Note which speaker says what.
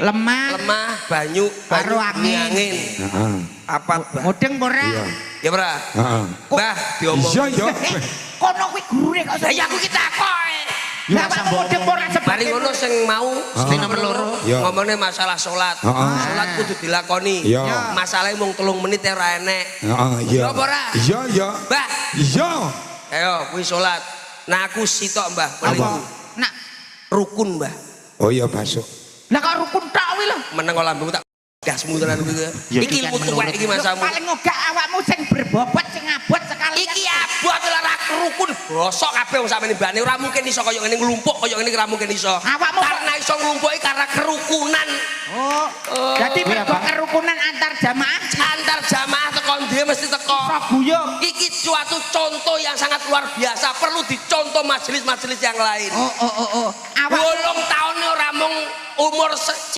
Speaker 1: Lemah.
Speaker 2: Lemah, banyu, banyu
Speaker 1: Karo angin.
Speaker 2: Angin.
Speaker 3: Heeh.
Speaker 2: Apa, Mbah?
Speaker 1: Mudeng apa ora?
Speaker 3: Iya.
Speaker 2: Ya ora?
Speaker 3: Heeh.
Speaker 2: Mbah, diomong.
Speaker 3: Iya, iya.
Speaker 1: Eh, kono kuwi gurune kok.
Speaker 2: Lah ya aku ki takok.
Speaker 1: Lah awakmu mudeng apa ora
Speaker 2: Mari
Speaker 1: sebagai
Speaker 2: ngono sing mau
Speaker 3: Sing
Speaker 4: nomor loro.
Speaker 3: Iya.
Speaker 2: Ngomongne masalah salat.
Speaker 3: Heeh.
Speaker 2: Salat kudu dilakoni.
Speaker 3: Iya.
Speaker 2: Masalahe mung 3 menit ora enek.
Speaker 3: Heeh, iya.
Speaker 2: Iya apa ora?
Speaker 3: Iya, iya.
Speaker 2: Mbah,
Speaker 3: Iya.
Speaker 2: ayo kuwi salat. Nah aku sitok, Mbah,
Speaker 3: Apa?
Speaker 1: Nak,
Speaker 2: Rukun, Mbah.
Speaker 3: Oh iya, masuk.
Speaker 1: Lah kok rukun tok kuwi lho.
Speaker 2: Meneng kok lambemu tak dasmu tenan kuwi.
Speaker 4: Ya,
Speaker 2: Iki
Speaker 4: kan
Speaker 2: ilmu tuwek
Speaker 4: menurut-
Speaker 2: iki masamu.
Speaker 1: Paling ogak awakmu sing berbobot, sing abot sekalian.
Speaker 2: Iki abot ora rukun bosok kabeh wong sakmene mbane ora mungkin iso kaya ngene nglumpuk kaya ngene ora mungkin iso.
Speaker 1: Awakmu kok-
Speaker 2: Karena iso nglumpuki karena kerukunan.
Speaker 1: Oh. Jadi
Speaker 4: Iya,
Speaker 1: mergo
Speaker 4: Pak.
Speaker 1: kerukunan antar jamaah
Speaker 2: Antar jamaah teko ndi mesti teko.
Speaker 1: iso guyub.
Speaker 2: Iki suatu contoh yang sangat luar biasa, perlu dicontoh majelis-majelis yang lain.
Speaker 1: Oh. Awak
Speaker 2: 8 tahun ora mung umur.